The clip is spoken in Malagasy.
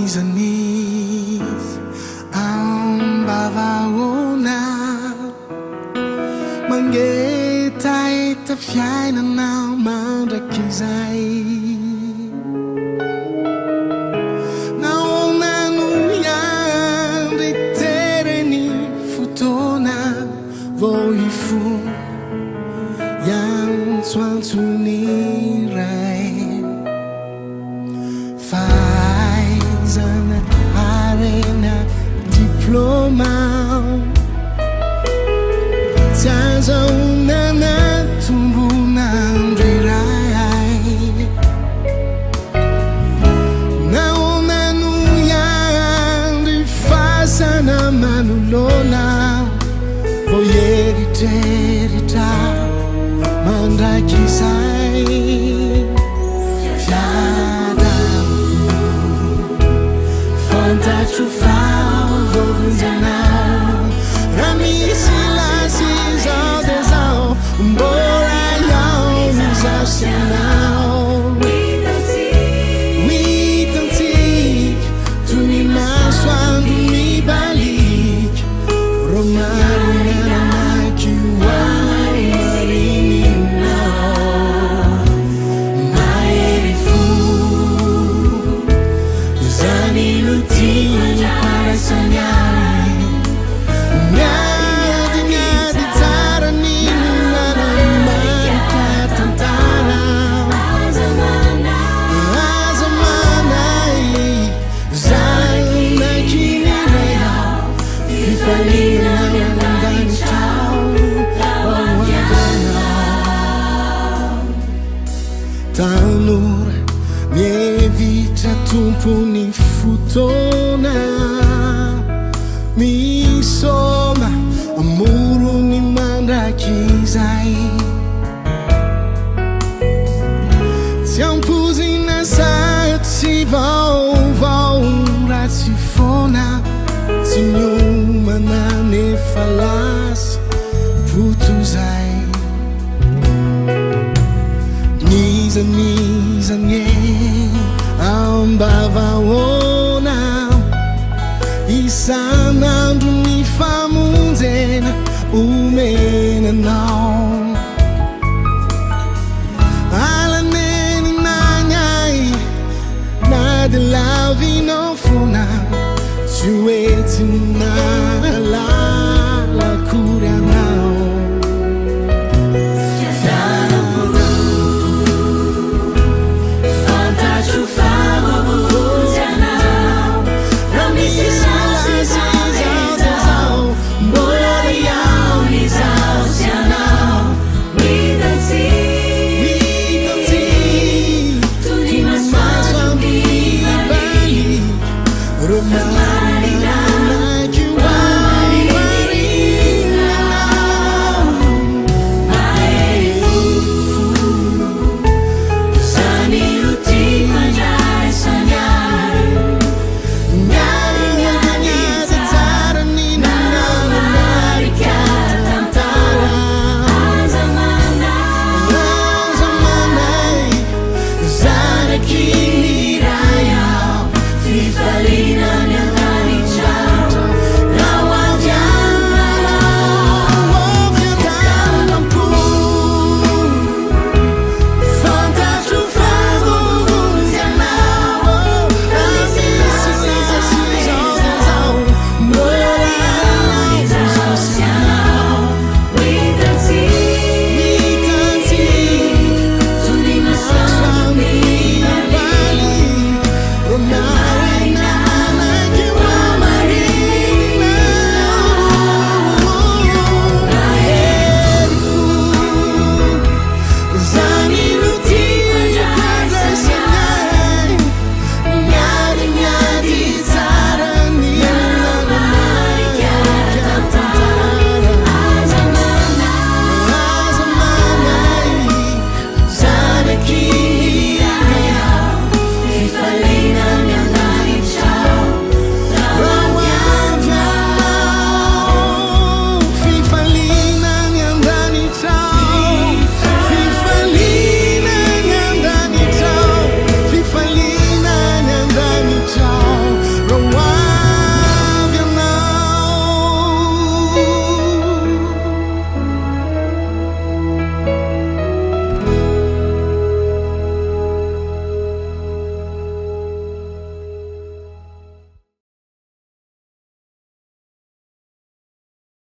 N'iza n'iza ambavahoana mangetaheta fiainana mandrakizay. Nahoana no hiandry tereny fotoana vao hifoha hiantsoantso ny Ray? Fahaizana, harena, diploma tsy azahoana tombon'andro iray. Nahoana no hiandry fasana manoloana vao hieritreritra mandrakizay? Fiadanako, fantatro fa voavonjy anao. Raha misy lasy izao dia zao, mbola ao izaho sy ianao. Ho hitantsika toy ny masoandro mibaliaka, rô marina namaky ho amarininao. Mahery fo, izany no tiako handraisany ahy. Miady, miady tsara ny nanamarika tantara. Aza manahy, zanaky ny Ray aho, fifaliana any an-danitra ao ho anao. Tanora mihevitra tompon'ny fotoana, misoma amorony mandrakizay. Tsy ampoizina satria vaovao ratsy foana, tsy miomana nefa lasa potozay. N'iza n'iza anie ambavahoana, isan'andro ny famonjena omena anao. Alanenina ny ahy na dia lavinao foana, tsy hoe tsy nahalala.